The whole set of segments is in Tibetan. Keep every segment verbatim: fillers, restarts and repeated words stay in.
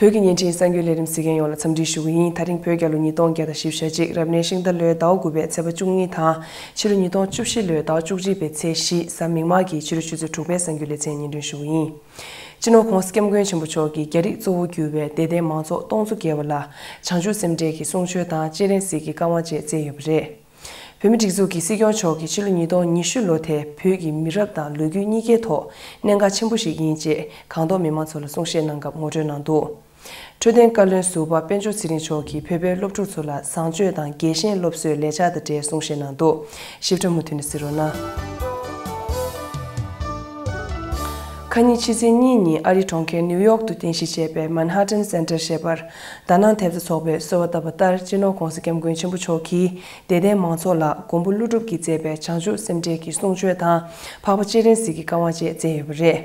བོད་ཀྱི་བརྙན་འཕྲིན་གསར་འགྱུར་ལས་རིམ་གཟིགས་མཁན་ཡོངས་ལ་འཚམས་འདྲི་ཞུ་གི་ཡིན། དེ་རིང་བོད་རྒྱལ་ལོ་ཉིས་སྟོང་བརྒྱ་དང་བཞི་བཅུ་ཞེ་གཅིག་རབ་གནས་ཤིང་རྟ་ལོའི་ཟླ་བ་དགུ་པའི་ཚེས་པ་བཅུ་གཉིས་དང་ཕྱི་ལོ་ཉིས་སྟོང་བཅུ་བཞི་ལོའི་ཟླ་བ་བཅུ་གཅིག་པའི་ཚེས་བཞི་གཟའ་མིག་དམར་གྱི་ཕྱི་དྲོ་ཆུ་ཚོད་དྲུག་པའི་གསར་འགྱུར་ལེ་ཚན་སྙན་སྒྲོན་ཞུ་གི་ཡིན། སྤྱི་ནོར་༧གོང་ས་༧སྐྱབས་མགོན་ཆེན་པོ་མཆོག་གིས་རྒྱ་རིགས་གཙོ་བོ་གྱུར་པའི་དད་ལྡན་མང་ཚོགས་སྟོང་ཚོ་བརྒལ་བ་ལ་བྱང་ཆུབ་སེམས་འགྲེལ་གྱི་གསུང་ཆོས་དང་སྤྱན་རས་གཟིགས་ཀྱི་བཀའ་དབང་བཅས་སྩལ་ཡོད་པ་རེད། བོད་མིའི་སྒྲིག་འཛུགས་ཀྱི་སྲིད་སྐྱོང་མཆོག་གིས་ཕྱི་ལོ་ཉིས་སྟོང་ཉི་ཤུ་ལོ་དེ་བོད་ཀྱི་མི་རབས་དང་ལོ་རྒྱུས་གཉིས་ཀའི་ཐོག་གནད་འགག་ཆེན་པོ་ཞིག་ཡིན་ཅེས་གངས་ཏོག་མི་མང་ཚོ་ལ་གསུང་བཤད་གནང་སྐབས་ངོ་སྤྲོད་གནང་འདུག་འཕྲོད་བསྟེན་བཀའ་བློན་ཟུར་པ་དཔལ་འབྱོར་ཚེ་རིང་མཆོག་གིས་བོད་པའི་སློབ་ཕྲུག་ཚོ་ལ་བཟང་སྤྱོད་དང་རྒྱལ་ཞེན་སློབ་གསོའི་ལས་འཆར་དང་འབྲེལ་གསུང་བཤད་གནང་འདུག་ཞིབ་ཕྲ་མུ་མཐུད་ནས་གཟིགས་རོགས་གནང་། ཁ་ཉིན་ཕྱི་ཚེས་གཉིས་ཉིན་ཨ་རིའི་གྲོང་ཁྱེར་ནིའུ་ཡོག་ཏུ་རྟེན་གཞི་བྱས་པའི་མན་ཧ་ཏན་སེན་ཊར་ཞེས་པར་དཱ་ནང་ཐེབས་རྩ་ཚོགས་པས་གསོལ་བ་བཏབ་པ་ལྟར་སྤྱི་ནོར་༧གོང་ས་༧སྐྱབས་མགོན་ཆེན་པོ་མཆོག་གིས་དད་ལྡན་མང་ཚོགས་ལ་མགོན་པོ་ཀླུ་སྒྲུབ་ཀྱིས་མཛད་པའི་བྱང་ཆུབ་སེམས་འགྲེལ་གྱི་གསུང་ཆོས་དང་འཕགས་པ་སྤྱན་རས་གཟིགས་ཀྱི་བཀའ་དབང་བཅས་སྩལ་ཡོད་པ་རེད།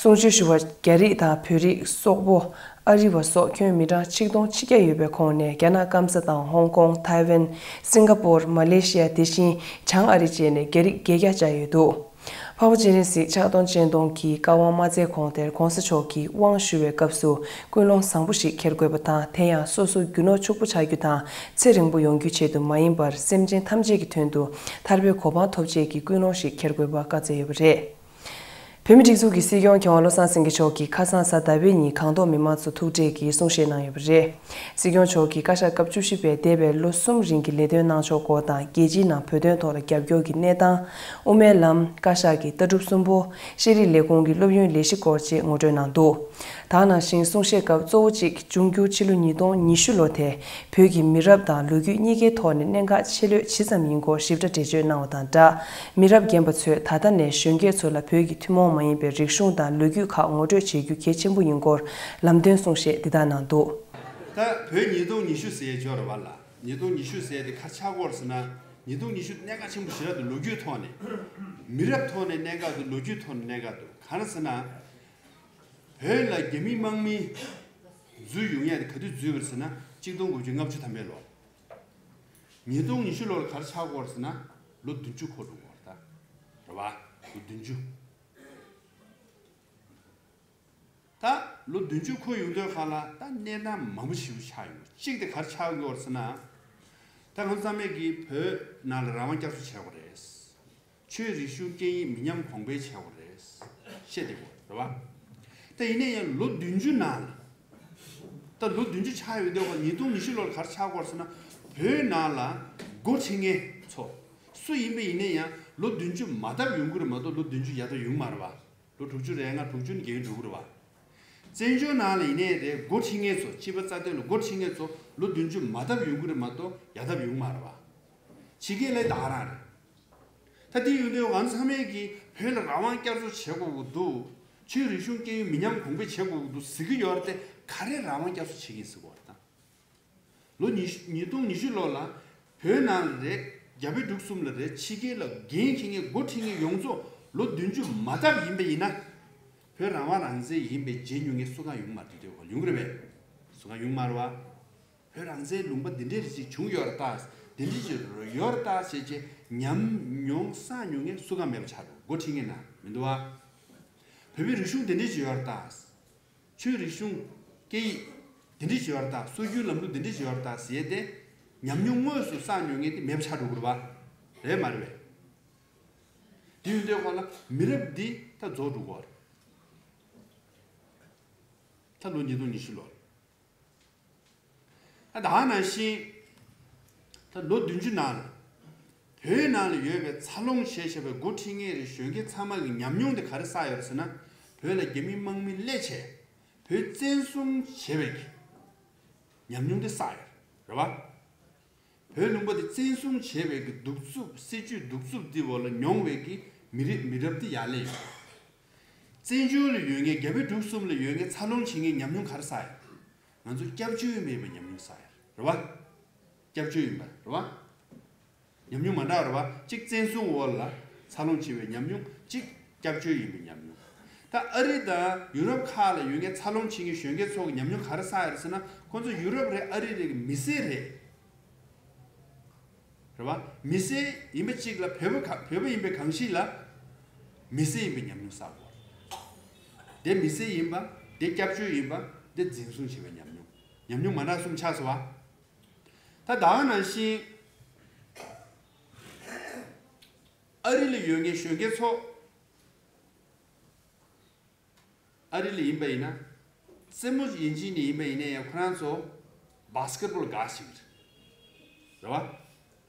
གསུང་ཆོས་ཞུ་བར་རྒྱ་རིགས་དང་བོད་རིགས་སོག་པོ། ཨ་རི་བ་སོགས་ཁྱོན་མི་གྲངས་ཆིག་སྟོང་ཆིག་བརྒྱ་ཡོད་པའི་ཁོངས་ནས་རྒྱ་ནག་སྐམ་ས་དང་ཧོང་ཀོང་། ཐའེ་ཝན། སིང་ག་པོར། མ་ལེ་ཤི་ཡ། དེ་བཞིན་བྱང་ཨ་རི་བཅས་ནས་རྒྱ་རིགས་བརྒྱད་བརྒྱ་བཅར་ཡོད་འདུག་འཕགས་པ་སྤྱན་རས་གཟིགས་ཕྱག་སྟོང་སྤྱན་སྟོང་གི་བཀའ་དབང་མ་སྩལ་གོང་དེར་༧གོང་ས་མཆོག་གིས་དབང་ཞུ་བའི་སྐབས་སུ་ཀུན་སློང་བཟང་པོ་ཞིག་འཁྱེར་དགོས་པ་དང་། དེ་ཡང་སོ་སོ་རྒྱུ་ནོར་ཕྱུག་པོ་ཆགས་རྒྱུ་དང་ཚེ་རིང་པོ་ཡོང་རྒྱུའི་ཆེད་དུ་མ་ཡིན་པར་སེམས་ཅན་ཐམས་ཅད་ཀྱི་དོན་དུ་ཐར་པའི་གོ་འཕང་ཐོབ་ཆེད་ཀྱི་ཀུན་སློང་ཞིག་འཁྱེར་དགོས་པ་བཀའ་སྩལ་ཡོད་པ་རེད། བོད་མིའི་སྒྲིག་འཛུགས་ཀྱི་སྲིད་སྐྱོང་མཁས་དབང་བློ་བཟང་སེང་གེ་མཆོག་གིས་ཁ་སང་གཟའ་ཟླ་བའི་ཉིན་གངས་ཏོག་མི་མང་ཚོ་ཐུག་འཕྲད་ཀྱིས་གསུང་བཤད་གནང་ཡོད་པ་རེད། སྲིད་སྐྱོང་མཆོག་གིས་བཀའ་ཤག་སྐབས་བཅུ་བཞི་པས་འདས་པའི་ལོ་གསུམ་རིང་གི་ལས་དོན་གནང་ཕྱོགས་སྐོར་དང་། རྒྱལ་སྤྱིའི་ནང་བོད་དོན་ཐོག་ལ་རྒྱབ་སྐྱོར་གྱི་གནས་སྟངས། དབུ་མའི་ལམ། བཀའ་ཤག་གི་ལྟ་གྲུབ་གསུམ་པོ། ཤེས་རིག་ལས་ཁུངས་ཀྱི་སློབ་ཡོན་ལས་གཞི་སྐོར་བཅས་ངོ་སྤྲོད་གནང་འདུག་ད་ག་ནང་བཞིན་གསུང་བཤད་སྐབས་གཙོ་བོ་གཅིག་འབྱུང་འགྱུར་ཕྱི་ལོ་ཉིས་སྟོང་ཉི་ཤུ་ལོ་དེ་བོད་ཀྱི་མི་རབས་དང་ལོ་རྒྱུས་གཉིས་ཀའི་ཐོག་ནས་གནད་འགག་ཆེ་ལོས་ཇི་ཙམ་ཡིན་སྐོར་ཞིབ་ཕྲ་འགྲེལ་བརྗོད་གནང་བ་དང་སྦྲགས། མི་རབས་རྒན་པ་ཚོས་ད་ལྟ་ནས་གཞོན་སྐྱེས་ཚོ་ལ་བོད་ཀྱི་ཐུན་མོང་མ་ཡིན་པའི་རིག་གཞུང་དང་ལོ་རྒྱུས་ཁག་ངོ་སྤྲོད་བྱེད་རྒྱུ་གལ་ཆེན་པོ་ཡིན་སྐོར་ལམ་སྟོན་གསུང་བཤད་འདི་ལྟར་གནང་འདུག་ད་བོད་ཉིས་སྟོང་ཉི་ཤུ་ཟེར་ཡས་འབྱོར་བ་ལ། ཉིས་སྟོང་ཉི་ཤུ་ཟེར་ཡས་དེ་ག་རེ་ཆགས་ཀྱི་ཡོད་རེད་ཟེར་ན། ཉིས་སྟོང་ཉི་ཤུ་གནད་འགག་ཆེན་པོ་ཞེ་དྲག་འདུག་ལོ་རྒྱུས་ཐོག་ནས། མི་རབས་ཐོག་ནས་གནད་འགག་འདུག་ལོ་རྒྱུས་ཐོག་ནས་གནད་འགག་འདུག་གང་རེད་ཟེར་ན། བོད་ལ་རྒྱ་མི་དམག་མི་འཛུལ་ཡོང་ཡ་དེ་ག་དུས་འཛུལ་བ་རེད་ཟེར་ན། གཅིག་སྟོང་དགུ་བརྒྱ་ལྔ་བཅུ་ཐམ་པའི་ལོ། ཉིས་སྟོང་ཉི་ཤུ་ལོ་ལ་ག་རེ་ཆགས་ཀྱི་ཡོད་རེད་ཟེར་ན། ལོ་བདུན་ཅུ་འཁོར་འགྲོ་གི་ཡོད་རེད་ད། རེད་བ། ལོ་བདུན་ཅུ། ད་ལོ་བདུན་ཅུ་འཁོར་ཡོང་དུས་སྒང་ལ་ད་གནས་སྟངས་མང་པོ་ཞིག་ཆགས་ཡོང་། གཅིག་དེ་ག་རེ་ཆགས་ཀྱི་ཡོད་རེད་ཟེར་ན། ད་ང་ཚོ་ཚང་མས་ཀྱིས་བོད་ནང་ལ་རང་དབང་བསྐྱར་གསོ་བྱེད་དགོས་རེད། ཆོས་རིག་གཞུང་སྐད་ཡིག་མི་ཉམས་གོང་འཕེལ་བྱེད་དགོས་རེད། བཤད་བསྡད་ཡོད་རེད་བ། ད་ཡིན་ན་ཡང་ལོ་བདུན་ཅུ་ནང་ལ། ད་ལོ་བདུན་ཅུ་ཆགས་ཡོང་དུས་སྒང་ལ་ཉིས་སྟོང་ཉི་ཤུ་ལོ་ལ་ག་རེ་ཆགས་ཀྱི་ཡོད་རེད་ཟེར་ན། བོད་ནང་ལ་འགོ་ཁྲིད་མཁན་ཚོ་སུ་ཡིན་པ་ཡིན་ན་ཡང་ལོ་བདུན་ཅུ་མ་བཏབ་ཡོང་གི་རེད་མ་གཏོགས་ལོ་བདུན་ཅུ་ཡར་བཏབ་ཡོང་གི་མ་རེད་བ། ལོ་དྲུག་ཅུ་རེ་ལྔ་དྲུག་ཅུ་ནས་བརྒལ་འགྲོ་གི་རེད་བ། བཙན་བྱོལ་ནང་ལ་ཡིན་ནའི་རེད། འགོ་ཁྲིད་མཁན་ཚོ། སྤྱི་པའི་རྩ་དོན་ལ་འགོ་ཁྲིད་མཁན་ཚོ་ལོ་བདུན་ཅུ་མ་བཏབ་ཡོང་གི་རེད་མ་གཏོགས་ཡར་བཏབ་ཡོང་གི་མ་རེད་བ། ཕྱི་རྒྱལ་ལ་ད་ག་རང་རེད། ད་དེ་ཡོང་དུས་ང་ཚོ་ཚང་མས་ཀྱིས་བོད་ལ་རང་དབང་བསྐྱར་གསོ་བྱེད་དགོས་ཀྱི་འདུག་ཆོས་རིག་གཞུང་སྐད་ཡིག་མི་ཉམས་གོང་འཕེལ་བྱེད་དགོས་ཀྱི་འདུག་ཟེར་གྱི་ཡོད་རེད་དེ། ག་རེ་རང་དབང་བསྐྱར་གསོ་བྱེད་ཀྱི་ཡིན་ཟེར་གྱི་ཡོད་རེད་ད། ལོ་ཉི་ཤུ། ཉིས་སྟོང་ཉི་ཤུ་ལོ་ལ་བོད་ནང་ལ་རེད། རྒྱ་བལ་འབྲུག་གསུམ་ལ་རེད། ཕྱི་རྒྱལ་ལ་འགན་འཁྱེར་མཁན་འགོ་ཁྲིད་མཁན་ཡོངས་རྫོགས་ལོ་བདུན་ཅུ་མ་བཏབ་ཡིན་པ་ཡིན་ན། བོད་རང་དབང་རང་བཙན་ཡིན་པའི་བརྗེད་མྱོང་མཁན་སུ་གང་ཡོང་གི་མ་རེད། དེ་དུས་ཡོང་གི་རེད་པས། སུ་གང་ཡོང་གི་མ་རེད་བ། བོད་རང་བཙན་ལུང་པ་འདི་འདྲའི་རིགས་ཅིག་བྱུང་ཡོད་རེད་ད། འདི་འདྲའི་ཅིག་ཡོད་རེད་ད་ཟེར་བྱས་ཉམས་མྱོང་བསགས་མྱོང་མཁན་སུ་གང་མེད་པ་ཆགས་འགྲོ། འགོ་ཁྲིད་མཁན་ནང་མི་འདུག་བ། བོད་པའི་རིག་གཞུང་འདི་འདྲའི་ཅིག་ཡོད་རེད་ད། ཆོས་རིག་གཞུང་། སྐད་ཡིག་འདི་འདྲ་ཅིག་ཡོད་རེད་ད། སྲོལ་རྒྱུན་ལམ་ལུགས་འདི་འདྲ་ཅིག་ཡོད་རེད་ད་ཟེར་ཏེ། ཉམས་མྱོང་དངོས་སུ་བསགས་མྱོང་མཁན་དེ་མེད་པ་ཆགས་འགྲོ་གི་རེད་བ། རེད་མ་རེད་པས། དེ་ཡོང་དུས་སྒང་ལ་མི་རབས་འདི་ད་རྫོགས་འགྲོ་གི་རེད། ད་ལོ་ཉིས་སྟོང་ཉི་ཤུ་ལོར། ད་ད་ནང་བཞིན། ད་ལོ་བདུན་ཅུ་ནང་ལ། བོད་ནང་ལ་ཡོད་པའི་འཚར་ལོངས་བྱས་བཞག་པའི་འགོ་ཁྲིད་མཁན་རེད། གཞོན་སྐྱེས་ཚང་མ་གི་ཉམས་མྱོང་དེ་ག་རེ་བསགས་ཡོད་རེད་ཟེར་ན། བོད་ལ་རྒྱ་མིའི་དམག་མི་སླེབས་བྱས། བོད་བཙན་བཟུང་བྱས་པའི་གི་ཉམས་མྱོང་དེ་བསགས་ཡོད་རེད་བ། བོད་ལུང་པ་དེ་བཙན་བཟུང་བྱས་པའི་གི་གདུག་རྩུབ། སྲིད་བྱུས་གདུག་རྩུབ་དེ་འོག་ལ་མྱོང་བའི་གི་མི་རིགས་མི་རབས་དེ་ཡར་སླེབས་ཡོད། བཙན་བྱོལ་ལ་ཡོད་མཁན། རྒྱ་བལ་འབྲུག་གསུམ་ལ་ཡོད་མཁན་འཚར་ལོངས་བྱེད་མཁན་ཉམས་མྱོང་ག་རེ་བསགས་ཡོད། ང་ཚོ་སྐྱབས་བཅོལ་མེད་པའི་ཉམས་མྱོང་བསགས་ཡོད་རེད་བ། སྐྱབས་བཅོལ་ཡིན་པ་རེད་བ། ཉམས་མྱོང་མ་འདྲ་བ་རེད་བ། གཅིག་བཙན་བཟུང་འོག་ལ་འཚར་ལོངས་བྱས་པའི་ཉམས་མྱོང་། གཅིག་སྐྱབས་བཅོལ་ཡིན་པའི་ཉམས་མྱོང་། ད་ཨ་རི་དང་ཡུ་རོབ་ཁག་ལ་ཡོད་མཁན་འཚར་ལོངས་བྱེད་མཁན་གཞོན་སྐྱེས་ཚོ་གི་ཉམས་མྱོང་ག་རེ་བསགས་ཡོད་རེད་ཟེར་ན། ཁོང་ཚོ་ཡུ་རོབ་རེད། ཨ་རི་རེད། མི་སེར་རེད། རེད་བ། མི་སེར་ཡིན་པ་གཅིག་ལ། བོད་པ་ག་བོད་པ་ཡིན་པའི་གང་ཞིག་ལ་མི་སེར་ཡིན་པའི་ཉམས་མྱོང་བསགས་དགོས། དེ་མི་སེར་ཡིན་པ། དེ་སྐྱབས་བཅོལ་ཡིན་པ། འདི་འཛིན་བཟུང་བྱས་པའི་ཉམས་མྱོང་། ཉམས་མྱོང་མ་འདྲ་གསུམ་ཆགས་སོང་བ། ད་ད་ག་ནང་བཞིན་ཨ་རི་ལ་ཡོད་མཁན་གཞོན་སྐྱེས་ཚོ། ཨ་རི་ལ་ཡིན་པ་ཡིན་ན། རྩེད་མོ་ཡིན་གཅིག་ནས་ཡིན་པ་ཡིན་ན་ཡང་ཁོ་རང་ཚོ་བྷ་སི་ཀེ་ཊི་བྷོལ་དགའ་ཞིག་རེད་བ།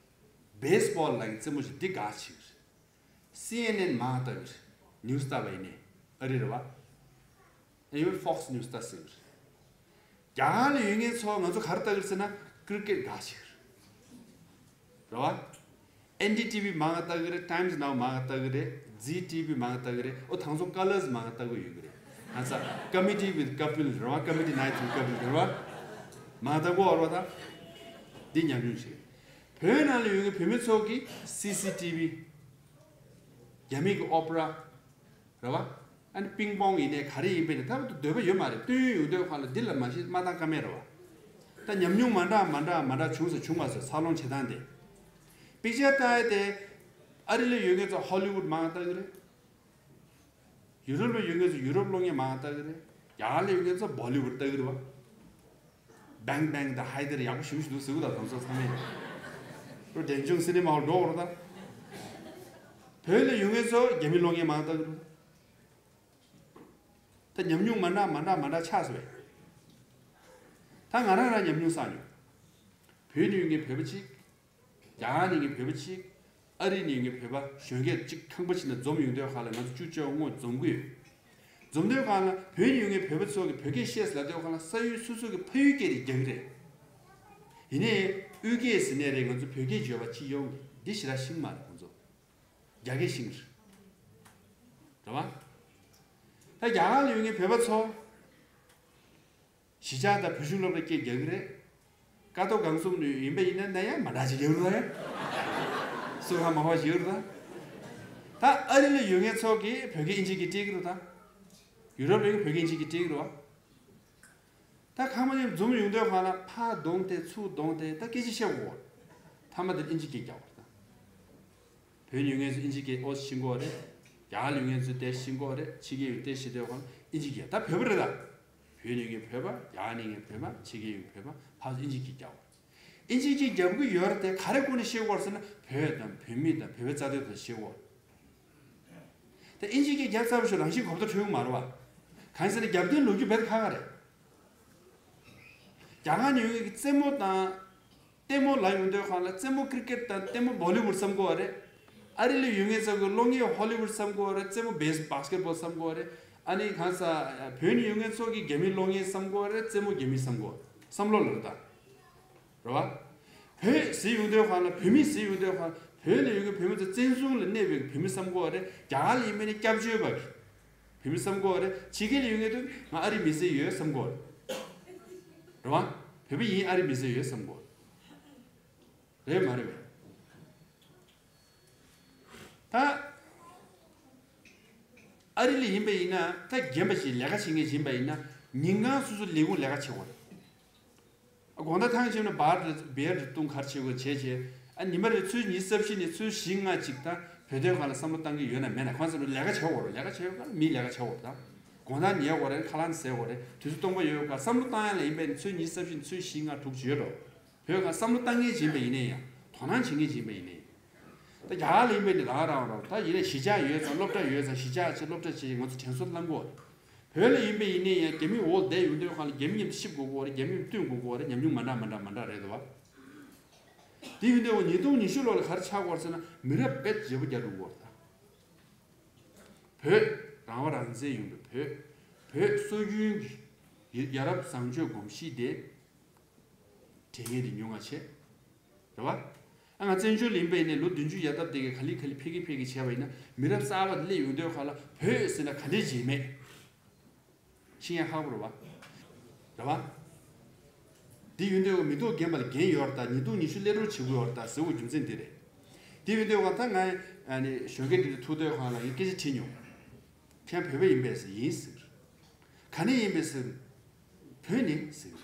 བེ་སི་བྷོལ་ལ་ཡང་རྩེད་མོ་ཞིག་འདི་དགའ་ཞིག་རེད། སི་ཨེན་ཨེན་མང་ལྟ་གི་རེད། ནིའུ་སི་ལྟ་བ་ཡིན་ནའི་ཨ་རི་རེད་བ། ཨ་ཡོད་ཕོག་སི་ནིའུ་སི་ལྟ་ཟེར་གི་རེད། རྒྱ་གར་ལ་ཡོད་མཁན་ཚོ་ང་ཚོ་ག་རེ་ལྟ་གི་རེད་ཟེར་ན་ཀི་རི་ཀེ་ཊི་དགའ་ཞིག་རེད། རེད་བ། ཨེན་ཌི་ཊི་ཝི་མང་ང་ལྟ་གི་རེད། ཊའིམ་སི་ནའོ་མང་ང་ལྟ་གི་རེད། ཛི་ཊི་ཝི་མང་ང་ལྟ་གི་རེད། ཨོ་དང་ཚོ་ཀ་ལར་སི་མང་ང་ལྟ་གི་ཡོད་གི་རེད། ང་ཚ་ཀ་མི་ཊི་ཝི་ཐི་ཀ་པིལ་རེད་བ། ཀ་མི་ཊི་ནའི་ཊི་ཝི་ཐི་ཀ་པིལ་རེད་བ། མང་ང་ལྟ་གི་ཡོད་རེད་བ། ད་འདི་ཉམས་མྱོང་ཞིག་རེད། བོད་ནང་ལ་ཡོད་མཁན་བོད་མི་ཚོ་གི་སི་སི་ཊི་ཝི། རྒྱ་མི་གི་ཨོ་པེ་ར། རེད་བ། ཨ་ནི་པིང་པོང་ཡིན་ནའི་ག་རེ་ཡིན་པའི་ནི་ད་བར་དུ་འདོད་པ་ཡོད་མ་རེད། སྟོན་ཡོང་དུས་ཁ་ལ་འདི་ལ་མ་གཞི་མ་བཏང་ཀ་མེད་རེད་བ། ད་ཉམས་མྱོང་མ་འདྲ་མ་འདྲ་མ་འདྲ་བྱུང་ས་བྱུང་མ་སོང་། འཚར་ལོངས་བྱེད་སྟངས་དེ། པིག་ཅར་ལྟ་ཡ་དེ། ཨ་རི་ལ་ཡོད་མཁན་ཚོ་ཧོ་ལི་ཝུད་མང་ང་ལྟ་གི་རེད། ཡུ་རོབ་ལ་ཡོད་མཁན་ཚོ་ཡུ་རོབ་གློག་བརྙན་མང་ང་ལྟ་གི་རེད། རྒྱ་གར་ལ་ཡོད་མཁན་ཚོ་བོ་ལི་ཝུད་ལྟ་གི་རེད་བ། བེང་བེང་དང་ཧའི་དར་ཡག་པོ་ཞེ་པོ་ཞིག་འདུག་ཟེར་གི་འདུག་ད་དེ་ཚོ་ཚང་མས། ཁོ་འབྲས་ལྗོངས་སི་ནི་མ་ཧོལ་འགྲོ་བར་ད། བོད་ལ་ཡོད་མཁན་ཚོ་རྒྱ་མི་གློག་བརྙན་མང་ང་ལྟ་གི་རེད། ད་ཉམས་མྱོང་མ་འདྲ་མ་འདྲ་མ་འདྲ་ཆགས་སོང་བས། ད་ང་རང་རང་ཉམས་མྱོང་བསགས་མྱོང་། བོད་ནས་ཡོད་མཁན་བོད་པ་གཅིག་རྒྱ་གར་ནས་ཡོད་མཁན་བོད་པ་གཅིག་ཨ་རི་ནས་ཡོད་མཁན་བོད་པ་གཞོན་སྐྱེས་གཅིག་ཁང་པ་ཞིག་ནང་འཛོམས་ཡོང་དུས་ཁ་ལ་ང་ཚོ་བཅུ་བཅོ་ལྔ་འཛོམས་ཀྱི་ཡོད། འཛོམས་དུས་ཁ་ལ་བོད་ནས་ཡོད་མཁན་བོད་པ་ཚོ་གིས་བོད་སྐད་བཤད་ཟེར་ལབ་དུས་ཁ་ལ་ས་ཡུལ་སོ་སོ་གི་ཕ་ཡུལ་སྐད་རེད་རྒྱག་གི་རེད། ཡིན་ནའི་དབུས་སྐད་ཟེར་ནའི་རེད། ང་ཚོ་བོད་སྐད་བརྗོད་པ་གཅིག་ཡོང་གི་འདི་ཞེ་དྲག་ཤེས་ཀྱི་མ་རེད་ཁོང་ཚོ། རྒྱ་སྐད་ཤེས་ཀྱི་རེད། རེད་བ། ད་རྒྱ་གར་ལ་ཡོད་མཁན་བོད་པ་ཚོ། གཞིས་ཆགས་དང་བོད་གཞུང་སློབ་གྲྭ་སྐད་རྒྱག་གི་རེད། ཀ་ཐོག་གང་གསུམ་ནས་ཡིན་པ་ཡིན་ན་ན་ཡང་མ་འདྲ་ཅིག་ཡོད་རེད་ད། སུ་ཧ་མ་ཧ་ཞིག་ཡོད་རེད་ད། ད་ཨ་རི་ལ་ཡོད་མཁན་ཚོ་གིས་བོད་སྐད་ཨིན་ཇི་སྐད་བྲིས་ཀྱི་རེད་ད། ཡུ་རོབ་ལ་ཡོད་མཁན་བོད་སྐད་ཨིན་ཇི་སྐད་བྲིས་ཀྱི་རེད་བ། ད་ཁང་པ་ནས་འཛོམས་ཡོང་དུས་ཁ་ལ་ཕར་གདོང་དེ་ཚུར་གདོང་དེ་ད་སྐད་ཆ་བཤད་དགོས། མཐའ་མ་དེ་ཨིན་ཇི་སྐད་རྒྱག་དགོས་རེད་ད། བོད་ཡོད་མཁན་ཚོ་ཨིན་ཇི་སྐད་ཨོ་ཤེས་ཀྱི་ཡོད་རེད། རྒྱ་གར་ཡོད་མཁན་ཚོ་དེ་ཤེས་ཀྱི་ཡོད་རེད། ཕྱི་རྒྱལ་ཡོད་དེ་ཤེས་དུས་ཁ་ལ་ཨིན་ཇི་སྐད་ད་བོད་པ་རེད་ད། བོད་ནས་ཡོད་མཁན་བོད་པ། རྒྱ་གར་ནས་ཡོད་མཁན་བོད་པ། ཕྱི་རྒྱལ་ཡོད་མཁན་བོད་པ། ཕར་ཚུར་ཨིན་ཇི་སྐད་རྒྱག་དགོས། ཨིན་ཇི་སྐད་རྒྱབ་ཀྱི་ཡོད་རེད་དེ་ག་རེ་སྒོ་ནས་ཤེས་དགོས་ཟེར་ན་བོད་དང་བོད་མི་དང་བོད་པའི་རྩ་དོན་དང་ཤེས་དགོས། དེ་ཨིན་ཇི་སྐད་རྒྱབ་ཚར་བ་ཞིག་རང་བཞིན་གོ་བརྡ་འཕྲོད་ཀྱི་མ་རེད་བ། གང་ཡིན་ཟེར་ན་རྒྱབ་རྟེན་ལོ་རྒྱུས་རྦད་དེ་ཁག་ཁག་རེད། རྒྱ་གར་ནས་ཡོང་མཁན་གྱི་རྩེད་མོ་དང་། ལྟད་མོ་ལ་ཡོང་དུས་ཁ་ལ་རྩེད་མོ་ཀི་རི་ཀེ་ཊི་དང་ལྟད་མོ་བོ་ལི་ཝུཌ་བསམ་གྱི་ཡོད་རེད། ཨ་རི་ལ་ཡོད་མཁན་ཚོ་གིས་གློག་བརྙན་ཧོ་ལི་ཝུཌ་བསམ་གྱི་ཡོད་རེད། རྩེད་མོ་བེ་སི་བྷ་སི་ཀེ་ཊི་བྷོལ་བསམ་གྱི་ཡོད་རེད། ཨ་ནི་གང་ས་བོད་ནས་ཡོང་མཁན་ཚོ་གིས་རྒྱ་མིའི་གློག་བརྙན་བསམ་གྱི་ཡོད་རེད། རྩེད་མོ་རྒྱ་མི་བསམ་གྱི་ཡོད་རེད། བསམ་བློ་ལ་རེད་ད། རེད་བ། བོད་ཟེར་ཡོང་དུས་ཁ་ལ་བོད་མི་ཟེར་ཡོང་དུས་ཁ་ལ་བོད་ལ་ཡོད་མཁན་བོད་མི་ཚོ་བཙན་བཟུང་ལ་གནས་པའི་བོད་མི་བསམ་གྱི་ཡོད་རེད། རྒྱ་གར་ལ་ཡིན་པ་ནི་སྐྱབས་བཅོལ་བ་གི་བོད་མི་བསམ་གྱི་ཡོད་རེད། ཕྱི་རྒྱལ་ལ་ཡོད་མཁན་དེ་ང་ཨ་རི་མི་ཟེར་ཡོད་བསམ་གྱི་ཡོད་རེད། རེད་བ། བོད་པ་ཡིན་ཨ་རི་མི་ཟེར་ཡོད་བསམ་གྱི་ཡོད་རེད། རེད་མ་རེད་པས། ད་ཨ་རི་ལ་ཡིན་པ་ཡིན་ན་ད་རྒན་པ་ཞིག་ལས་ཀ་བྱེད་མཁན་ཡིན་པ་ཡིན་ན་ཉིན་གང་སོ་སོ་ལས་ཁུངས་ལས་ཀ་བྱེད་དགོས་རེད། དགོང་དག་ཐང་ཆད་ན་བར་རེ་བེར་རེ་བཏུང་ག་རེ་བྱེད་དགོས་བྱས་བྱས། ཨ་ཉི་མ་རེ་ཚོུད་ཉི་ཤུ་རྩ་བཞི་ནས་ཚོུད་བཞི་ལྔ་ཅིག་ད་བོད་དོན་སྒང་ལ་བསམ་བློ་བཏང་གི་ཡོད་ན་མེད་ན་ཁོང་ཚོ་ལ་ལས་ཀ་བྱེད་དགོས་རེད། ལས་ཀ་བྱེད་དགོས་ཀ་མིའི་ལས་ཀ་བྱེད་དགོས་རེད་ད། དགོང་དག་ཉལ་དགོས་རེད། ཁ་ལག་ཟས་དགོས་རེད། དུས་ཚོད་སྟོང་པ་ཡོད་ཀ་བསམ་བློ་བཏང་ཡ་ལ་ཡིན་པས་ནི་ཚོུད་ཉི་ཤུ་རྩ་བཞི་ནས་ཚོུད་བཞི་ལྔ་དྲུག་ཅིག་ཡོད་འགྲོ། བོད་སྒང་བསམ་བློ་བཏང་མཁན་ཅིག་ཡིན་པ་ཡིན་ན་ཡང་དོ་སྣང་བྱེད་མཁན་ཅིག་ཡིན་པ་ཡིན་ན་ཡང་། ད་རྒྱ་གར་ལ་ཡིན་པ་ཡིན་ན་རང་རང་རང་ད་ཡིན་ན་གཞིས་ཆགས་ཡོད་ཙང་སློབ་གྲྭ་ཡོད་ཙང་གཞིས་ཆགས་ཆེ་སློབ་གྲྭ་ཆེ་ང་ཚོ་དྲན་གསོ་བསླང་དགོས། བོད་ལ་ཡིན་པ་ཡིན་ན་ཡང་རྒྱ་མི་འོག་བསྡད་ཡོང་དུས་སྒང་ལ་རྒྱ་མི་མཉམ་དུ་གཤིབ་དགོས་ཀྱི་ཡོད་རེད། རྒྱ་མི་མཉམ་དུ་བསྟུན་དགོས་ཀྱི་ཡོད་རེད། ཉམས་མྱོང་མ་འདྲ་མ་འདྲ་མ་འདྲ་རེད་འདུག་བ། དེ་ཡིན་དུས་ཉིས་སྟོང་ཉི་ཤུ་ལོ་ལ་ག་རེ་ཆགས་ཀྱི་ཡོད་རེད་ཟེར་ན་མི་རབས་རྦད་བརྗེ་པོ་རྒྱག་འགྲོ་གི་ཡོད་རེད་ད། བོད་རང་དབང་རང་བཙན་ཡོད་པའི་བོད། བོད་སྲོལ་རྒྱུན་གྱི་ཡ་རབས་བཟང་སྤྱོད་གོམས་གཤིས་དེ། དྲན་མཁན་དེ་ཉུང་ང་ཆེ། རེད་བ། ཨ་ང་བཙན་བྱོལ་ལ་ཡིན་པ་ཡིན་ནའི་ལོ་བདུན་ཅུ་ཡར་བཏབ་དེ་གའི་ག་ལེ་ག་ལེ་འཕེལ་གི་འཕེལ་གི་བྱས་པ་ཡིན་ན་མི་རབས་གསར་པ་སླེབས་ཡོང་དུས་ཁ་ལ་བོད་ཟེར་ན་ག་འདྲས་བྱེད་མེད། ཤེས་ཡ་ཧ་གོ་རེད་བ། རེད་བ། དེ་ཡོང་དུས་མི་ཐོག་རྒན་པ་ལ་རྒན་ཡོད་རེད་ད། ཉིས་སྟོང་ཉི་ཤུ་སླེབས་རོགས་བྱེད་དགོས་ཡོད་རེད་ད་ཟེར་བའི་རྒྱུ་མཚན་དེ་རེད། དེ་ཡོང་དུས་ཁ་ད་ང་ཨ་ནི་གཞོན་སྐྱེས་དེ་ཚོ་ཐུག་དུས་ཁ་ལ་ཡི་སྐད་ཆ་དྲིས་མྱོང་། ཁྱེད་བོད་པ་ཡིན་པས་ཟེར། ཡིན་ཟེར། ག་ནས་ཡིན་པས་ཟེར། བོད་ནས་ཟེར།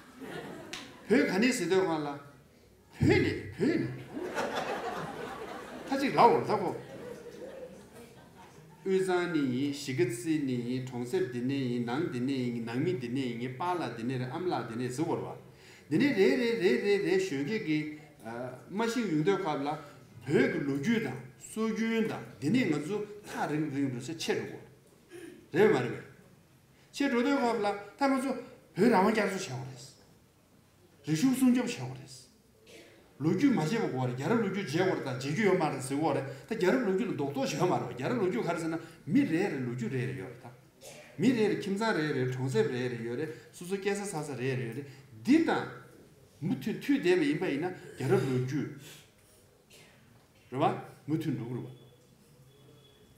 བོད་ག་ནས་ཟེར་དུས་སྒང་ལ། བོད་ནས་བོད་ནས། ད་ཅིག་ལབ་འོར་ད་ཁོ། དབུས་གཙང་ནས་ཡིན། གཞིས་ཀ་རྩེ་ནས་ཡིན། གྲོང་གསེབ་འདི་ནས་ཡིན། ནང་འདི་ནས་ཡིན། ནང་མི་འདི་ནས་ཡིན། པཱ་ལགས་འདི་ནས་རེད། ཨ་མ་ལགས་འདི་ནས་རེད་ཟེར་བ་རེད་བ། འདི་ནས་རེ་རེ་རེ་རེ་རེ་གཞོན་སྐྱེས་ཀྱི་ཨ་མ་ཤིང་ཡོང་དུས་སྐབས་ལ་བོད་ཀྱི་ལོ་རྒྱུས་དང་སྲོལ་རྒྱུན་དང་འདི་ནས་ང་ཚོ་ཐག་རིང་རིང་རུ་ཆེ་ཆེ་འགྲོ་གི་རེད་མ་རེད་པས། ཆེ་འགྲོ་དུས་སྐབས་ལ་ད་ང་ཚོ་བོད་རང་དབང་བསྐྱར་གསོ་བྱས་པ་རེད། རིག་གཞུང་སྲུང་སྐྱོབ་བྱེད་དགོས་རེད། ལོ་རྒྱུས་མ་བརྗེད་པ་དགོས་རེད། རྒྱལ་རབས་ལོ་རྒྱུས་བརྗེད་དགོས་རེད་དང་བརྗེད་རྒྱུ་ཡོད་མ་རེད་ཟེར་དགོས་རེད། ད་རྒྱལ་རབས་ལོ་རྒྱུས་ལ་རྡོག་རྡོག་ཞིག་ཡོད་མ་རེད་པ། རྒྱལ་རབས་ལོ་རྒྱུས་ག་རེ་ཟེར་ན་མི་རེ་རེ་ལོ་རྒྱུས་རེ་རེ་ཡོད་རེད་ད། མི་རེ་རེ་ཁྱིམ་ཚང་རེ་རེ་གྲོང་གསེབ་རེ་རེ་ཡོད་རེད། སོ་སོ་སྐྱེས་ས་ས་ས་རེ་རེ་ཡོད་རེད། འདི་དང་མུ་མཐུད་མཐུད་བསྡད་པ་ཡིན་པ་ཡིན་ན་རྒྱལ་རབས་ལོ་རྒྱུས་རེད་བ། མུ་མཐུད་འགྲོ་གི་རེད་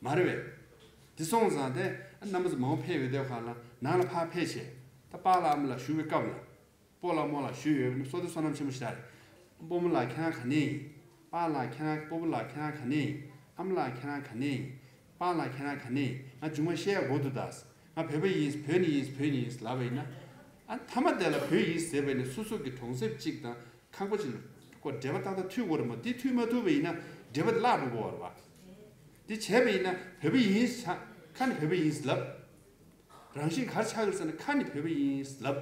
བ། མ་རེད་པས། འདི་སོང་ཙང་དེ་རྣམ་པ་ཚོ་མང་པོ་ཕེབས་ཡོད་དུས་སྒང་ལ་ནང་ལ་ཕར་ཕེབས་བྱས། ད་པཱ་ལགས་ཨ་མ་ལགས་བཞུགས་པའི་སྐབས་ལ། སྤོ་ལགས་རྨོ་ལགས་བཞུགས་ཡོད་ན་བསོད་བདེ་བསོད་ནམས་ཆེན་པོ་ཞིག་རེད། སྤོ་རྨོ་ལགས་ཁྱེད་རང་ག་ནས་ཡིན། པཱ་ལགས་ཁྱེད་རང་། སྤོ་བོ་ལགས་ཁྱེད་རང་ག་ནས་ཡིན། ཨ་མ་ལགས་ཁྱེད་རང་ག་ནས་ཡིན། པཱ་ལགས་ཁྱེད་རང་ག་ནས་ཡིན། ང་རྒྱུས་མངའ་བཤད་ཡག་དགོས་འདུག་ད། ང་བོད་པ་ཡིན། བོད་ནས་ཡིན། བོད་ནས་ཡིན་ལབ་པ་ཡིན་ན། ཨ་མཐའ་མ་དེ་ལ་བོད་ཡིན་ཟེར་བ་ཡིན་ན་སོ་སོ་གི་གྲོང་གསེབ་གཅིག་དང་ཁང་པ་གཅིག་ལ་ཁོ་འབྲེལ་བ་ཏག་ཏག་མཐུད་དགོས་རེད་མོ། དེ་མཐུད་མ་ཐུབ་པ་ཡིན་ན་འབྲེལ་བ་བརླག་འགྲོ་གི་ཡོད་རེད་བ། དེ་བྱས་པ་ཡིན་ན་བོད་པ་ཡིན་ཆ་ཁ་ནས་བོད་པ་ཡིན་ལབ། རང་བཞིན་ག་རེ་ཆགས་ཀྱི་རེད་ཟེར་ན་ཁ་ནས་བོད་པ་ཡིན་ལབ།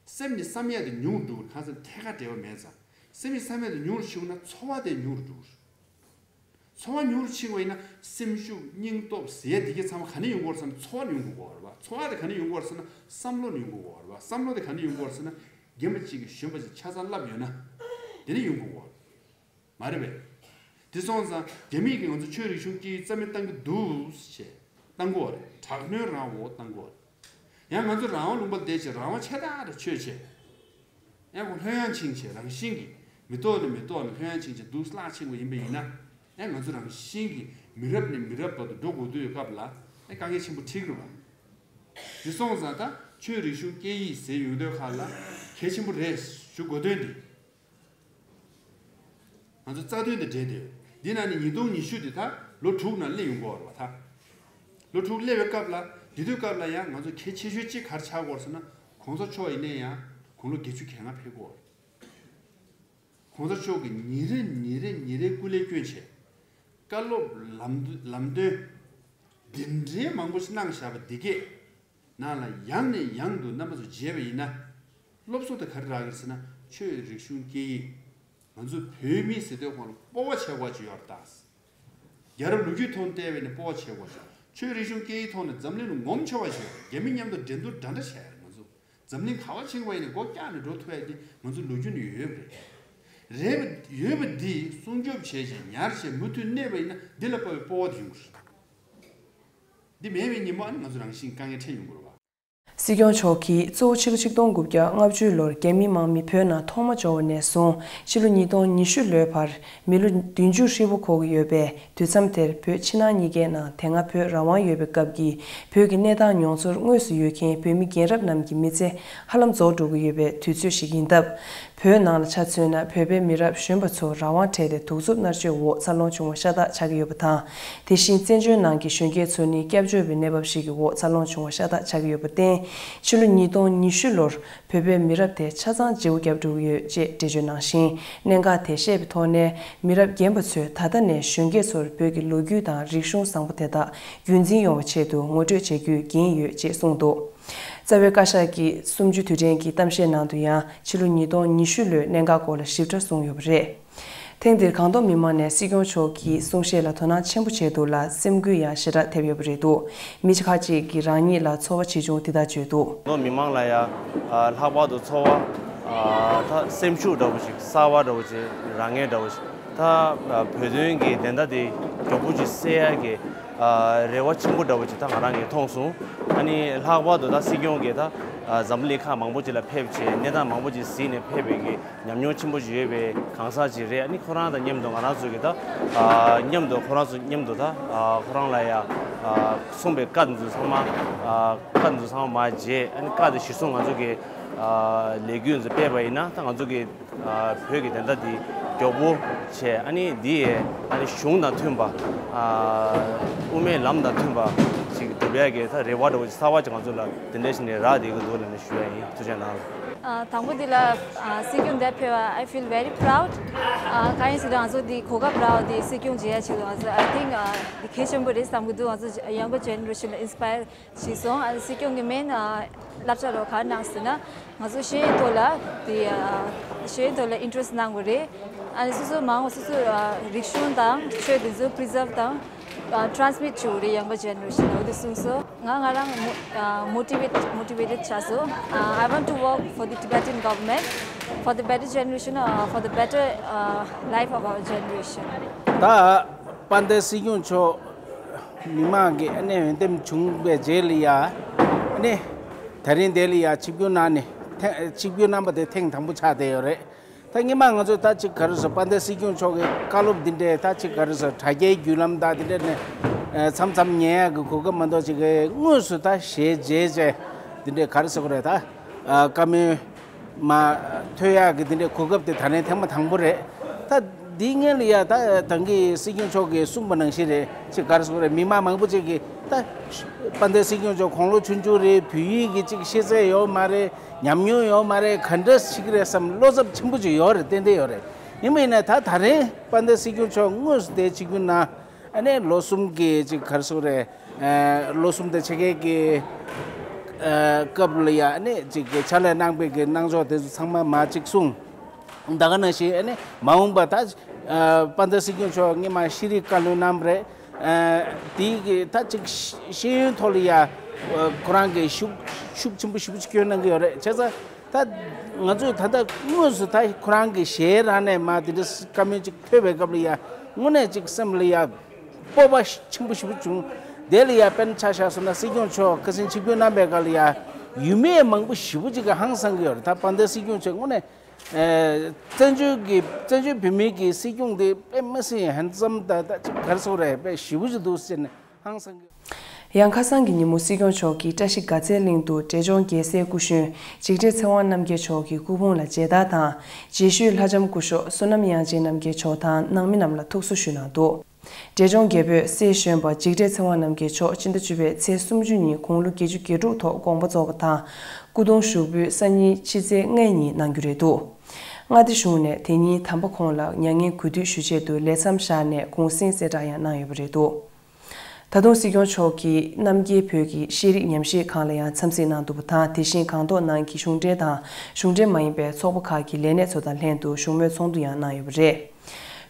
སེམས་ནས་བསམ་ཡས་དེ་ཉུང་རུ་འགྲོ་གི་རེད། གང་ཟེར་ན་ཐད་ཀར་འབྲེལ་བ་མེད་ཙང་། སེམས་ནས་བསམ་ཡས་དེ་ཉུང་རུ་ཕྱིན་ན་ཚོར་བ་དེ་ཉུང་རུ་འགྲོ་གི་རེད། ཚོར་བ་ཉུང་རུ་ཕྱིན་པ་ཡིན་ན་སེམས་ཤུགས་སྙིང་སྟོབས་ཟེར་ཡས་དེ་གྱད་ཚང་མ་ག་ནས་ཡོང་གི་ཡོད་རེད་ཟེར་ན་ཚོར་བ་ནས་ཡོང་གི་ཡོད་རེད་བ། ཚོར་བ་དེ་ག་ནས་ཡོང་གི་ཡོད་རེད་ཟེར་ན་བསམ་བློ་ནས་ཡོང་གི་ཡོད་རེད་བ། བསམ་བློ་དེ་ག་ནས་ཡོང་གི་ཡོད་རེད་ཟེར་ན་རྒན་པ་གཅིག་གིས་གཞོན་པ་གཅིག་ཆ་ཚང་བསླབས་ཡོད་ན་དེ་ནས་ཡོང་གི་ཡོད་རེད། མ་རེད་པས། དེ་སོང་ཙང་རྒྱ་མིས་ཀྱིས་ང་ཚོ་ཆོས་རིག་གཞུང་སྐད་ཡིག་རྩ་མེད་བཏང་གི་འདུག་ཅེས་བཏང་གི་ཡོད་རེད། དྲག་གནོན་རང་འོག་བཏང་གི་ཡོད་རེད། ཡང་ང་ཚོ་རང་དབང་ལུང་པར་བསྡད་བྱས་རང་དབང་ཆེ་ཐག་རེད་ཆོད་བྱས། ཡང་ཁོ་ལྷོད་ཡངས་ཕྱིན་བྱས་རང་བཞིན་གྱིས་མི་ཐོག་ནས་མི་ཐོག་ནས་ལྷོད་ཡངས་ཕྱིན་བྱས་སྡུག་བསླག་ཕྱིན་པ་ཡིན་པ་ཡིན་ན། ཡང་ང་ཚོ་རང་བཞིན་གྱིས་མི་རབས་ནས་མི་རབས་བར་དུ་འགྲོ་དགོས་དུས་སྐབས་ལ་ཡང་དཀའ་ངལ་ཆེན་པོ་འཕྲད་ཀྱི་རེད་བ། འདི་སོང་ཙང་ད་ཆོས་རིག་གཞུང་སྐད་ཡིག་ཟེར་ཡོང་དུས་སྒང་ལ་གལ་ཆེན་པོ་རེད་ཞུ་དགོས་དོན་འདི། ང་ཚོ་རྩ་དོན་དང་འབྲེལ་ཏེ། འདི་ནང་ནས་ཉིས་སྟོང་ཉི་ཤུ་འདི་ད་ལོ་དྲུག་ནང་སླེབས་ཡོང་གི་ཡོད་རེད་བ་ད། ལོ་དྲུག་སླེབས་པའི་སྐབས་ལ་འདི་དུས་སྐབས་ལ་ཡང་ང་ཚོ་གལ་ཆེ་ཤོས་གཅིག་ག་རེ་ཆགས་ཀྱི་ཡོད་རེད་ཟེར་ན་གོང་ས་མཆོག་ཡིན་ན་ཡང་དགུང་ལོ་བརྒྱད་ཅུ་གྱ་ལྔ་ཕེབས་ཀྱི་ཡོད་རེད། གོང་ས་མཆོག་གིས་ཉིན་རེ་ཉིན་རེ་ཉིན་རེ་སྐུ་ལས་བསྐྱོན་བྱས། བཀའ་སློབ་ལམ་ལམ་སྟོན། འདི་འདྲའི་མང་པོ་ཞིག་གནང་བཞག་པ་འདི་གས། ནང་ལ་ཡང་ནས་ཡང་དུ་རྣམ་པ་ཚོ་མཇལ་བ་ཡིན་ན། སློབ་གསོ་དེ་ག་རེ་རག་གི་རེད་ཟེར་ན་ཆོས་རིག་གཞུང་སྐད་ཡིག་ང་ཚོ་བོད་མི་ཟེར་དུས་ཁོང་ལ་སྤོབས་པ་བྱེད་དགོས་ཀྱི་ཡོད་རེད་ད། རྒྱལ་རབས་ལོ་རྒྱུས་ཐོག་ནས་བལྟས་པ་ཡིན་ན་སྤོབས་པ་བྱེད་དགོས་ཀྱི། ཆོས་རིག་གཞུང་སྐད་ཡིག་ཐོག་ནས་འཛམ་གླིང་ལ་ངོམ་ཆོག་པ་ཞིག་ཡོད་རེད། རྒྱ་མི་མཉམ་དུ་འགྲན་བསྡུར་འདྲ་འདྲ་བྱས་ཡོད་རེད་ང་ཚོ། འཛམ་གླིང་ག་པར་ཕྱིན་པ་ཡིན་ན་མགོ་བཀྱག་ནས་འགྲོ་ཐུབ་ཡ་དེ་ང་ཚོ་ལོ་རྒྱུས་ནས་ཡོད་པ་རེད། རེད་པ་ཡོད་པ་འདི་སྲུང་སྐྱོབ་བྱས་བྱས་ཉར་བྱས་མུ་མཐུད་གནས་པ་ཡིན་ན་འདི་ལ་དཔག་པའི་སྤོབས་པ་དེ་ཡོང་གི་རེད། འདི་མེད་པའི་ཉིན་མོ་ཨ་ནི་ང་ཚོ་རང་བཞིན་དཀའ་ངལ་འཕྲད་ཡོང་གི་རེད་བ། སྲིད་སྐྱོང་མཆོག་གིས་གཙོ་བོ་ཕྱི་ལོ་ཆིག་སྟོང་དགུ་བརྒྱ་ལྔ་བཅུ་ལོར་རྒྱ་མི་དམག་མི་བོད་ནང་ཐོག་མ་འབྱོར་བ་ནས་བཟུང་ཕྱི་ལོ་ཉིས་སྟོང་ཉི་ཤུ་ལོའི་བར་མི་ལོ་བདུན་ཅུ་ཧྲིལ་པོ་འཁོར་གྱི་ཡོད་པས། དུས་མཚམས་དེར་བོད་ཕྱི་ནང་གཉིས་ཀའི་ནང་དེ་སྔ་བོད་རང་དབང་ཡོད་པའི་སྐབས་ཀྱི་བོད་ཀྱི་གནས་སྟངས་མྱོང་ཚོར་དངོས་སུ་ཡོད་མཁན་བོད་མི་རྒན་རབས་རྣམས་ཀྱི་མི་ཚེ་ཧ་ལམ་རྫོགས་འགྲོ་གི་ཡོད་པའི་དུས་ཚོད་ཞིག་ཡིན་སྟབས། བོད་ནང་ལ་ཆ་མཚོན་ན་བོད་པའི་མི་རབས་གཞོན་པ་ཚོ་རང་དབང་བྲལ་ཏེ་གདུག་རྩུབ་མནར་གཅོད་འོག་འཚར་ལོངས་བྱུང་བ་ཤ་སྟག་ཆགས་ཀྱི་ཡོད་པ་དང་། དེ་བཞིན་བཙན་བྱོལ་ནང་གི་གཞོན་སྐྱེས་ཚོ་ནི་སྐྱབས་བཅོལ་བའི་གནས་བབ་ཞིག་གི་འོག་འཚར་ལོངས་བྱུང་བ་ཤ་སྟག་ཆགས་ཀྱི་ཡོད་པར་བརྟེན། ཕྱི་ལོ་ཉིས་སྟོང་ཉི་ཤུ་ལོར་བོད་པའི་མི་རབས་དེ་ཆ་ཚང་བརྗེ་པོ་བརྒྱབ་འགྲོ་གི་ཡོད་ཅེས་འགྲེལ་བརྗོད་གནང་ཞིང་། གནད་འགག་དེ་ཤེས་པའི་ཐོག་ནས་མི་རབས་རྒན་པ་ཚོས་ད་ལྟ་ནས་གཞོན་སྐྱེས་ཚོར་བོད་ཀྱི་ལོ་རྒྱུས་དང་རིག་གཞུང་བཟང་པོ་དེ་དག་རྒྱུན་འཛིན་ཡོང་བའི་ཆེད་དུ་ངོ་སྤྲོད་བྱེད་རྒྱུའི་འགན་ཡོད་ཅེས་གསུངས་འདུག་རྩ་བའི་བཀའ་ཤག་གི་གསུམ་བཅུའི་དུས་དྲན་གྱི་གཏམ་བཤད་ནང་དུ་ཡང་ཕྱི་ལོ་ཉིས་སྟོང་ཉི་ཤུ་ལོའི་གནད་འགག་སྐོར་ལ་ཞིབ་ཕྲ་གསུངས་ཡོད་པ་རེད། ཐེངས་འདིར་སྒང་ཏོག་མི་མང་ནས་སྲིད་སྐྱོང་མཆོག་གི་གསུང་བཤད་ལ་དོ་སྣང་ཆེན་པོ་བྱས་འདུག་ལ། སེམས་འགུལ་ཡང་ཞེ་དྲག་ཐེབས་ཡོད་པ་རེད་འདུག་མི་ཁ་ཅིག་གིས་རང་ཉིད་ལ་ཚོར་བ་ཇི་བྱུང་འདི་ལྟར་བརྗོད་འདུག་སྒང་ཏོག་མི་མང་ལ་ཡང་ལྷག་པར་དུ་ཚོར་བ་ད་སེམས་ཤུགས་འདྲ་བོ་ཞིག་གསར་བ་འདྲ་བོ་ཞིག་རང་ངེས་འདྲ་བོ་ཞིག་ད་བོད་དོན་གྱི་བདེན་མཐའ་དེ་མགྱོགས་པོ་ཅིག་གསལ་ཡག་གི་རེ་བ་ཆེན་པོ་འདྲ་བོ་ཅིག་ད་ང་རང་གིས་མཐོང་སོང་། ཨ་ནི་ལྷག་པར་དུ་ད་སྲིད་སྐྱོང་གིས་ད་འཛམ་བུ་གླིང་ཁག་མང་པོ་ཅིག་ལ་ཕེབས་བྱས་གནས་སྟངས་མང་པོ་ཅིག་གཟིགས་ནས་ཕེབས་པའི་གི་ཉམས་མྱོང་ཆེན་པོ་ཞིག་ཡོད་པའི་གང་ཟག་ཅིག་རེད། ཨ་ནི་ཁོ་རང་དང་མཉམ་དུ་ང་རང་ཚོ་གི་ད་མཉམ་དུ་ཁོ་རང་ཚོ་མཉམ་དུ་ད་ཁོ་རང་ལ་ཡ་གསུངས་པའི་བཀའ་འདི་ཚོ་ཚང་མ་བཀའ་འདི་ཚོ་ཚང་མ་མར་བརྗེད། ཨ་ནི་བཀའ་དེ་གཞིར་བཟུང་ང་ཚོ་གི་ལས་འགུལ་འདི་ཚོ་སྤེལ་བ་ཡིན་ན་ད་ང་ཚོ་གི་བོད་ཀྱི་བདེན་མཐའ་འདི་མགྱོགས་པོ་བྱས། ཨ་ནི་འདི་ཡས་ཨ་ནི་གཞུང་དང་མཐུན་པ་དབུ་མའི་ལམ་དང་མཐུན་པ་ཞིག་སྒྲུབ་ཡ་གི་ད་རེ་བ་འདྲ་བོ་ཅིག་གསར་བ་ཅིག་ང་ཚོ་ལ་དེ་འདྲ་ཞིག་ནས་རག་བསྡད་ཀྱི་འདུག་ལབ་ནས་ཞུ་ཡ་ཡིན། ཐུགས་རྗེ་གནང་། ཨ། དང་པོ་འདི་ལ་ཨ་སྲིད་སྐྱོང་འདིར་ཕེབས་པ། I feel very proud. ཨ། གང་ཡིན་ཟེར་ན་ང་ཚོ་འདི་གོ་སྐབས་རག་པ་འདི་སྲིད་སྐྱོང་མཇལ་ཡ་ཆེད་དུ་ང་ཚོ། I think ཨ་འདི་གལ་ཆེན་པོ་རེད་བསམ་གྱི་འདུག་ང་ཚོ་younger generation ལ་inspire བྱས་སོང་། ཨ་ནི་སྲིད་སྐྱོང་གི་main ཨ་བསླབ་བྱ་རོགས་ག་རེ་གནང་ཟེར་ན། ང་ཚོ་ཤེས་ཡོན་ཐོག་ལ་དེ་ཨ་ཤེས་ཡོན་ཐོག་ལ་interest གནང་དགོས་རེད། ཨ་ནི་སོ་སོ་མང་བ་སོ་སོའི་ཨ་རིག་གཞུང་དང་ཆོས་དེ་ཚོ་preserve དང་ཨ་transmit བྱེད་དགོས་རེད། younger generation ལ་འོ་དེ་གསུངས་སོང་། ང་ང་རང་ཨ་motivate motivated བྱས་སོང་། ཨ་I want to work for the Tibetan government, for the better generation, uh, for the better uh, life of our generation. ད་དཔལ་ལྡན་སྲིད་སྐྱོང་མཆོག་མི་མང་གི་ཨ་ནི་འོས་འདེམས་བྱུང་བའི་རྗེས་ལ་ཡ། ཨ་ནི་དེ་རིང་འདི་ལ་ཡ་ཆིབས་བསྒྱུར་གནང་ནས་ཐེངས་ཆིབས་བསྒྱུར་གནང་པ་དེ་ཐེངས་དང་པོ་ཆགས་བསྡད་ཡོད་རེད། ད་སྔོན་མ་ང་ཚོས་ད་ཅིག་ག་རེ་ཟེར། དཔལ་ལྡན་སྲིད་སྐྱོང་མཆོག་གི་བཀའ་སློབ་འདི་འདྲའི་ད་ཅིག་ག་རེ་ཟེར། དྲ་རྒྱའི་བརྒྱུད་ལམ་དང་འདི་འདྲ་ནས་ཨ་མཚམས་མཚམས་ཉན་ཡག་གི་གོ་སྐབས་མ་གཏོགས་ཅིག་དངོས་སུ་ད་ཞལ་མཇལ་བྱས་འདི་འདྲའི་ག་རེ་ཟེར་དགོས་རེད། ད་ཨ་བཀའ་མོལ་མ་ཐོས་ཡག་གི་འདི་འདྲའི་གོ་སྐབས་དེ་ད་རིང་ཐེངས་མ་དང་པོ་རེད། ད་འདིའི་སྔོན་ལ་ཡ་ད་ད་གིན་སྲིད་སྐྱོང་མཆོག་གིས་གསུངས་པ་ནང་བཞིན་རེད། ཅིག་ག་རེ་ཟེར་དགོས་རེད། མི་མང་མང་པོ་ཅིག་གིས་ད་དཔལ་ལྡན་སྲིད་སྐྱོང་མཆོག་དགུང་ལོ་ཆུང་ཆུང་རེད། བོད་ཡིག་གི་ཅིག་ཤེས་ཚད་ཡོད་མ་རེད། ཉམས་མྱོང་ཡོད་མ་རེད། ག་འདྲ་ཞིག་རེད་བསམ་བློ་འཚབ་ཆེན་པོ་ཅིག་ཡོད་རེད། ཏན་ཏན་ཡོད་རེད། ཡིན་པ་ཡིན་ན་ད་ད་རིང་དཔལ་ལྡན་སྲིད་སྐྱོང་མཆོག་དངོས་སུ་དེ་ཆིབས་བསྒྱུར་གནང་། ཨ་ནི་ལོ་གསུམ་གྱི་ཅིག་ག་རེ་ཟེར་དགོས་རེད། ཨ་ལོ་གསུམ་དང་ཕྱེད་ཀའི་གི་ཨ་སྐབས་ལ་ཡ་ཨ་ནི་ཅིག་གི་ཕྱག་ལས་གནང་པའི་གི་གནང་ཕྱོགས་དེ་ཚོ་ཚང་མ་མར་ཅིག་གསུངས། ད་ག་ནང་བཞིན་ཨ་ནི་མ་འོངས་པ་ད་ཨ་དཔལ་ལྡན་སྲིད་སྐྱོང་མཆོག་སྔོན་མ་ཤེས་རིག་བཀའ་བློན་གནང་བ་རེད། ཨ་དེའི་གི་ད་ཅིག་ཤེས་ཤེས་ཡོན་ཐོག་ལ་ཡ་ཨ་ཁོ་རང་གི་ཤུགས་ཤུགས་ཆེན་པོ་ཞེ་པོ་ཅིག་སྐྱོན་གནང་གི་ཡོད་རེད། བྱས་ཙང་ད་ང་ཚོས་ད་ལྟ་དངོས་སུ་ད་ཁོ་རང་གི་ཞལ་རང་ནས་མར་དེ་འདྲ་བཀའ་མོལ་ཅིག་ཐོས་པའི་སྐབས་ལ་ཡ་དངོས་གནས་ཅིག་སེམས་ལ་ཡ་སྤོབས་པ་ཆེན་པོ་ཞེ་པོ་བྱུང་། དེ་ལ་ཡ་དཔེར་ན་ཆ་བཞག་སོང་ན་སྲིད་སྐྱོང་མཆོག་ཁ་སང་ཆིབས་བསྒྱུར་གནང་པའི་སྐབས་ལ་ཡ་ཡུལ་མི་མང་པོ་ཞེ་པོ་ཅིག་གིས་ཧང་སང་གི་ཡོད་རེད། ད་དཔལ་ལྡན་སྲིད་སྐྱོང་མཆོག་དངོས་གནས་ཨ་བཙན་བྱོལ་གྱི་བཙན་བྱོལ་བོད་མིའི་གི་སྲིད་སྐྱོང་དེ་དཔེ་མི་སྲིད་ཧན་སམ་དང་ད་ཅིག་ག་རེ་ཟེར་དགོས་རེད། དཔེ་ཞེ་པོ་ཅིག་འདུག་ཟེར་ནས་ཧང་སང་གི། ཡང་ཁ་སང་གི་ཉིན་མོ་སྲིད་སྐྱོང་མཆོག་གིས་བཀྲ་ཤིས་དགའ་ཚལ་གླིང་དུ་འབྲས་ལྗོངས་རྒྱལ་སྲས་སྐུ་གཞོན་འཇིགས་བྲལ་ཚེ་དབང་རྣམ་རྒྱལ་མཆོག་གི་སྐུ་ཕུང་ལ་མཇལ་དར་དང་། རྗེས་ཤུལ་ལྷ་ལྕམ་སྐུ་ཞབས་བསོད་ནམས་དབྱངས་ཅན་རྣམ་རྒྱལ་མཆོག་དང་ནང་མི་རྣམས་ལ་ཐུགས་གསོ་ཞུས་གནང་འདུག་འབྲས་ལྗོངས་རྒྱལ་པོས་སྲས་གཞོན་པ་འཇིགས་བྲལ་ཚེ་དབང་རྣམ་རྒྱལ་མཆོག་སྤྱི་ཟླ་བཅུ་པའི་ཚེས་སུམ་ཅུ་ཉིན་དགུང་ལོ་བརྒྱད་ཅུ་གྱ་དྲུག་ཐོག་དགོངས་པ་རྫོགས་པ་དང་། སྐུ་གདུང་ཞུགས་འབུལ་སང་ཉིན་ཕྱི་ཚེས་ལྔ་ཉིན་གནང་རྒྱུ་རེད་འདུག་མངའ་སྡེ་གཞུང་ནས་དེ་ཉིན་དམ་པ་ཁོང་ལ་མྱ་ངན་གུས་འདུད་ཞུ་ཆེད་དུ་ལས་མཚམས་བཞག་ནས་གུང་གསེང་གསལ་བསྒྲགས་ཡང་གནང་ཡོད་པ་རེད་འདུག་ད་དུང་སྲིད་སྐྱོང་མཆོག་གིས་རྣམ་རྒྱལ་བོད་ཀྱི་ཤེས་རིག་ཉམས་ཞིབ་ཁང་ལ་ཡང་འཚམས་གཟིགས་གནང་འདུག་པ་དང་། དེ་བཞིན་སྒང་ཏོག་ནང་གི་གཞུང་འབྲེལ་དང་གཞུང་འབྲེལ་མ་ཡིན་པའི་ཚོགས་པ་ཁག་གི་ལས་སྣེ་ཚོ་དང་ལྷན་དུ་བཞུགས་མོལ་ཚོགས་འདུ་ཡང་གནང་ཡོད་པ་རེད།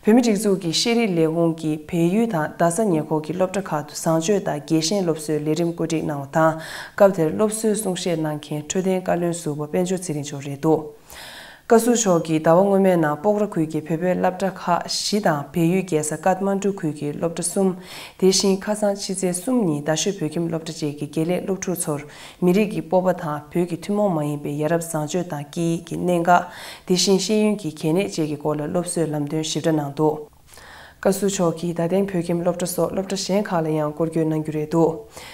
བོད་མིའི་སྒྲིག་འཛུགས་ཀྱི་ཤེས་རིག་ལས་ཁུངས་ཀྱིས་བལ་ཡུལ་དང་རྡ་ས་ཉེ་འཁོར་གྱི་སློབ་གྲྭ་ཁག་ཏུ་བཟང་སྤྱོད་དང་རྒྱལ་ཞེན་སློབ་གསོའི་ལས་རིམ་བཀོད་སྒྲིག་གནང་བ་དང་། སྐབས་དེར་སློབ་གསོའི་གསུང་བཤད་གནང་མཁན་འཕྲོད་བསྟེན་བཀའ་བློན་ཟུར་པ་དཔལ་འབྱོར་ཚེ་རིང་མཆོག་རེད་འདུག་བཀའ་ཟུར་མཆོག་གིས་ཟླ་བ་སྔོན་མའི་ནང་སྤོག་ར་ཁུལ་གྱི་བོད་པའི་སློབ་གྲྭ་ཁག་བཞི་དང་བལ་ཡུལ་རྒྱལ་ས་ཀཏ་མན་ཌུ་ཁུལ་གྱི་སློབ་གྲྭ་གསུམ། དེ་བཞིན་ཁ་སང་ཕྱི་ཚེས་གསུམ་ཉིན་རྡ་ཤོད་བོད་ཁྱིམ་སློབ་གྲྭ་བཅས་ཀྱི་དགེ་ལས་སློབ་ཕྲུག་ཚོར་མི་རིགས་ཀྱི་སྤོབས་པ་དང་བོད་ཀྱི་ཐུན་མོང་མ་ཡིན་པའི་ཡ་རབས་བཟང་སྤྱོད་དང་སྐད་ཡིག་གི་གནད་འགག་དེ་བཞིན་ཤེས་ཡོན་གྱི་གལ་གནད་བཅས་ཀྱི་སྐོར་ལ་སློབ་གསོའི་ལམ་སྟོན་ཞིབ་ཕྲ་གནང་འདུག་བཀའ་ཟུར་མཆོག་གིས་རྡ་སྟེང་བོད་ཁྱིམ་སློབ་གྲྭ་སོགས་སློབ་གྲྭ་གཞན་ཁག་ལ་ཡང་སྐོར་སྐྱོད་གནང་རྒྱུ་རེད་འདུག་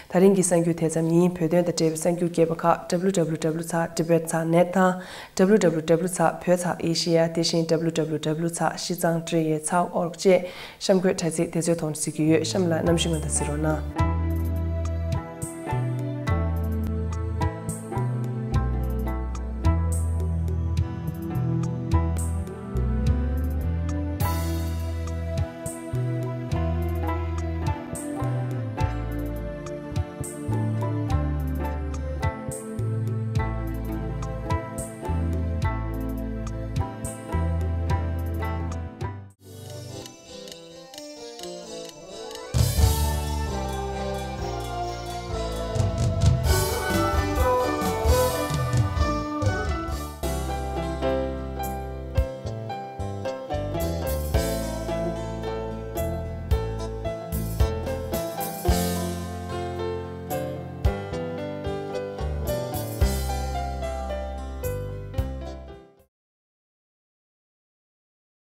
ད་རིང་གི་གསར་འགྱུར་དེ་ཙམ་ཡིན། བོད་དོན་དང་འབྲེལ་བའི་གསར་འགྱུར་རྒྱས་པ་ཁག་W W W dot tibet dot net དང་W W W dot བོད་ཚགས་ཨེ་ཤེ་ཡ། དེ་བཞིན་W W W dot ཤི་ཙང་ཀྲི་ཡེ་ཚགས་ཨོ་རྒ་བཅས་གཤམ་འཁོད་དྲ་ཚིགས་དེ་ཚོའི་ཐོག་ནས་གཟིགས་རྒྱུ་ཡོད། གཤམ་ལ་གནམ་གཤིས་སྔོན་བརྡ་གཟིགས་རོགས་གནང་།